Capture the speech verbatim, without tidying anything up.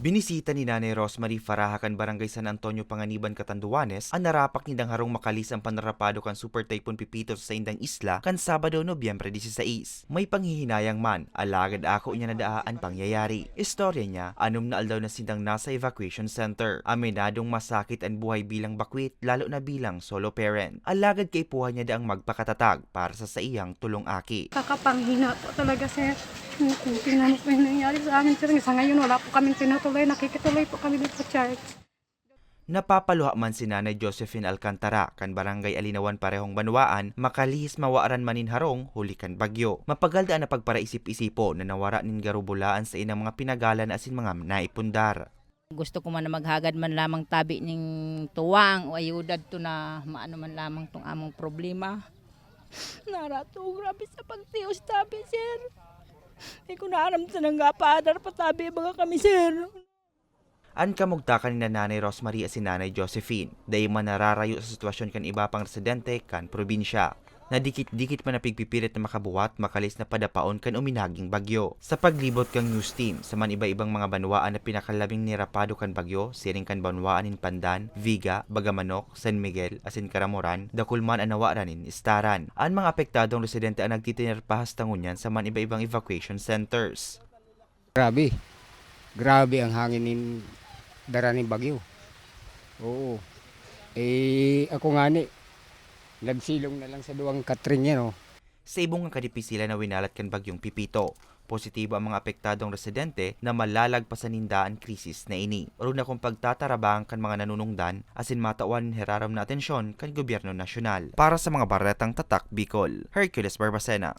Binisita ni Nanay Rosemary Faraha kan Barangay San Antonio, Panganiban, Catanduanes, an narapak nindang harong makalihis an panarapado kan Super Typhoon Pepito sa saindang isla kan Sabado, Nobyembre dieciséis. May panghihinayang man, alagad ako niya nadaa an pangyayari. Istorya niya, anom na aldaw na sindang nasa evacuation center. Aminadong masakit an buhay bilang bakwit, lalo na bilang solo parent. Alagad kaipuhan niya daang magpakatatag para sa saiyang tulong aki. Kakapanghina po talaga, sir. Yung, yung tingnan mo po yung nangyari sa amin, sir. Sa ngayon, wala po kaming tinutuloy. Nakikituloy po kami dito sa church. Napapaluha man si Nanay Josephine Alcantara, kan Barangay Alinawan, parehong banwaan, makalihis mawaran man nin harong huli kan bagyo. Mapagal daa na pagparaisip-isipon na nawara nin garubulaan sa inang mga pinagalan asin mga naipundar. Gusto ko man na maghagad man lamang tabi ning tuwang o ayuda to na maano man lamang tong among problema. Narato, grabe sa pagtios tabi, sir. Di ko na aram sa nanggapaadar pa tabi, baga kami, sir. An kamugtakan ni Nanay Rosemary asin Nanay Josephine, dai man nararayo sa sitwasyon kan iba pang residente kan probinsya. Nadikit-dikit man na pigpipilit na makabuhat, makalihis na padapaon kan uminaging bagyo. Sa paglibot kan news team sa man iba-ibang mga banwaan na pinakalabing nirapado kan bagyo, siring kan banwaan nin Pandan, Viga, Bagamanok, San Miguel, asin Caramoran, dakul man an nawaran nin istaran. An mga apektadong residente an nagtitinerpahas ta ngunyan sa man iba-ibang evacuation centers. Grabe. Grabe ang hangin nin dara nin bagyo. Oo. Eh, ako ngani, nagsilong na lang sa duwang katring yan, oh. Sa ibong kadipisilan na winalat kan Bagyong Pepito, positibo ang mga apektadong residente na malalagpasan ninda an krisis na ini. Orog na kun pagtatarabangan kan mga nanunungdan asin matawan nin hirarom na atensyon kan gobyerno nasyonal. Para sa mga baretang Tatak Bicol, Hercules Barbacena.